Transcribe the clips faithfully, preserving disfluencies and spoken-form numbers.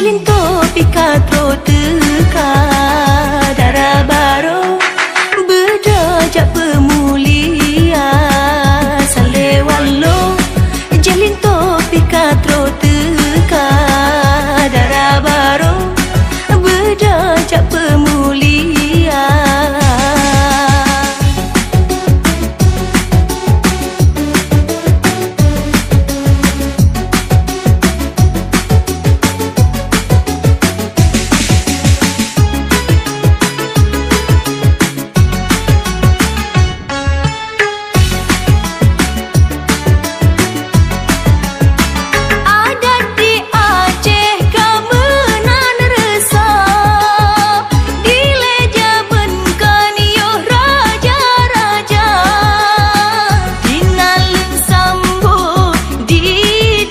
Linto pih ka trok teuka, dara barô beudôh jak peumulia. Salewalo, jih linto pih ka trok teuka, dara barô beudôh jak peumulia. Adat di Aceh ka meunan reusôh, dilèe jameun kon yoh raja-raja. Di naleueng sambot di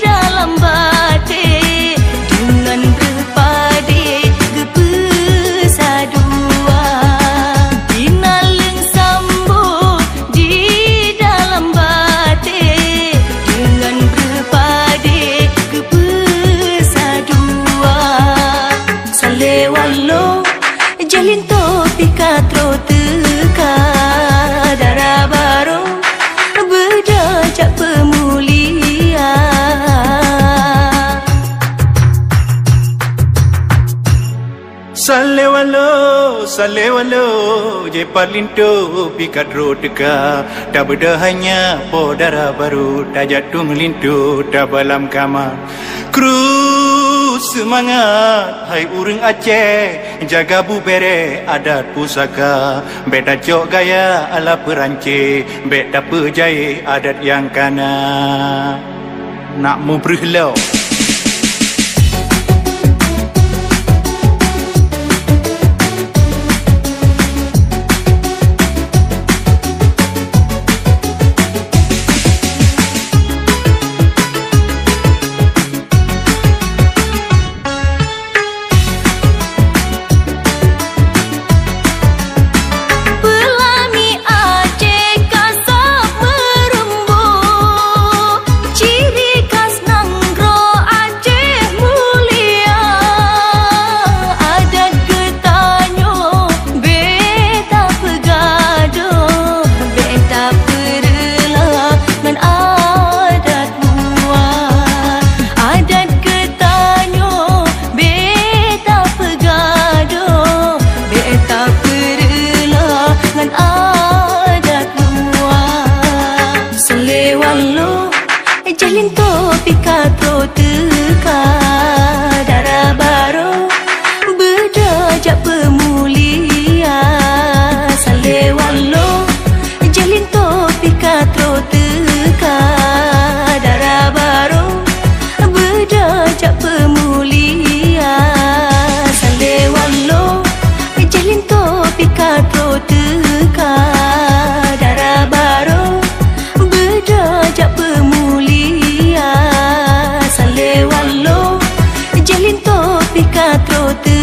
dalam batèe, deungon breuh padé geupeusadua. Di naleueng sambot di dalam batèe, deungon breuh padé geupeusadua. Salewalo, jih linto pih ka trok teuka, dara barô beudôh jak peumulia. Salewalo, salewalo, jih pat linto pih ka trok teuka. Tabeudôh hai nyak po dara barô, tajak tueng linto tabalam kama. Kru seumangat, hai ureueng Aceh, jaga bubère adat pusaka. Bèk tacok gaya ala Peurancé, bèk tapeujayé adat nyang kana. Nak mubreuh lom. Peulami Aceh ka sôk meureumbôk, ciri khas nanggroe Aceh mulia. Adat geutanyoe bèk tapeugadôh, bèk tapeureulôh ngon adat luwa. Adat geutanyoe bèk tapeugadôh, bèk tapeureulôh ngon adat luwa. Salewalo, jih linto pih ka trok teuka, dara barô beudôh jak peumulia. Salewalo, jih linto pih ka trok teuka, dara barô beudôh jak peumulia. Salewalo, jih linto pih ka trok teuka, dara barô beudôh jak peumulia. Salewalo, jih linto pih ka trok teuka.